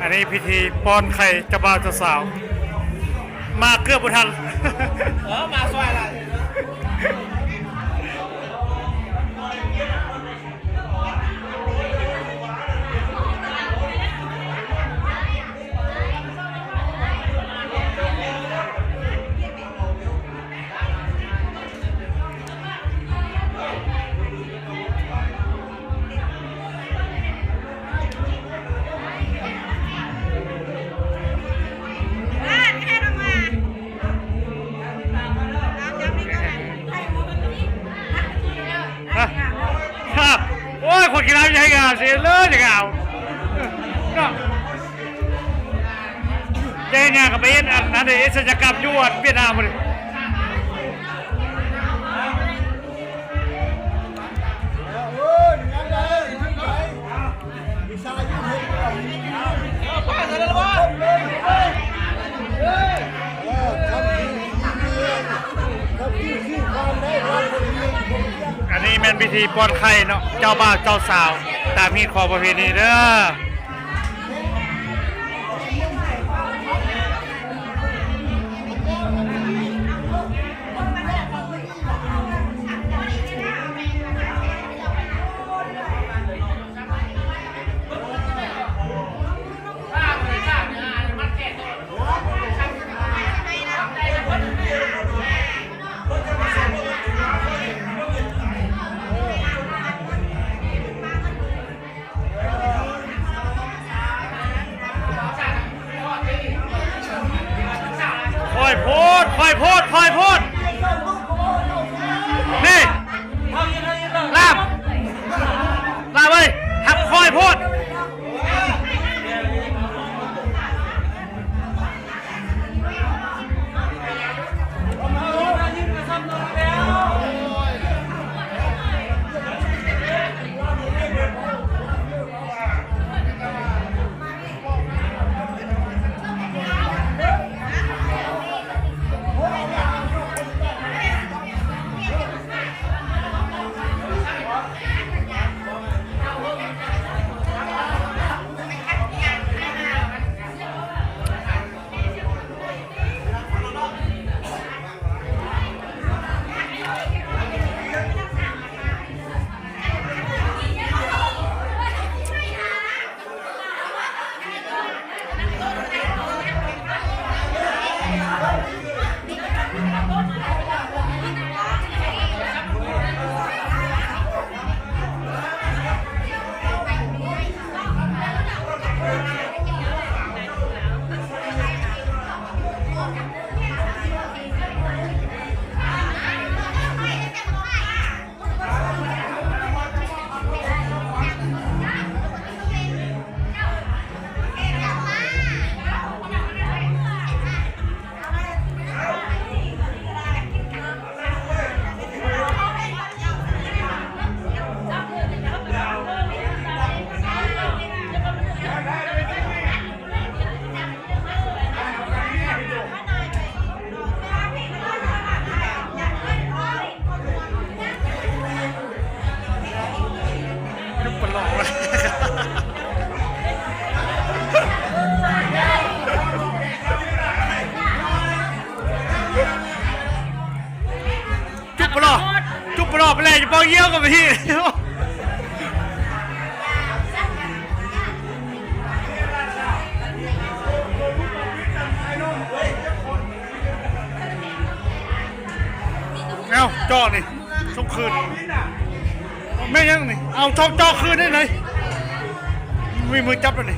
ອັນນີ້ພິທີປ້ອນໄຂ່ເຈົ້າບ່າວເຈົ້າສາວ ມາເກືອບບໍ່ທັນ ເອີ ມາຊ່ວຍລະ. ຮະ ຮະ ໂອ້ຍ ຄົນກິນເຫຼົ້າຢ່າໃຫ້ງາມຊິເລີຍ ຢ່າງາມເນາະ. ເຈົ້າຫຍັງກໍໄປເຮັດອັນນັ້ນເດ້ ເຮັດສັນຍະກຳຢູ່ອັນຫວຽດນາມພຸ້ນ. ອັນນີ້ແມ່ນພິທີປ້ອນໄຂ່ເນາະ ເຈົ້າບ່າວເຈົ້າສາວ ຕາມຮີດຄອງປະເພນີເດີ. ຄ່ອຍໂພດ ຄ່ອຍໂພດ ຄ່ອຍໂພດ ນີ້ ລາບ ລາບເອີຍ ຫັກຄ່ອຍໂພດ. ຈຸບປະຫຼໍ່ ຈຸບປະຫຼໍ່ໄປແລ້ວ ຢ່າເປົ່າຢ້ຽວກັນໄປ. ເອົາ ເຈາະນີ້ ສົ່ງຄືນ. ແມ່ນຫຍັງນີ້? ເອົາ ເຈາະ ເຈາະຄືນໄດ້ໄດ໋. ມີມືຈັບແລ້ວນີ້.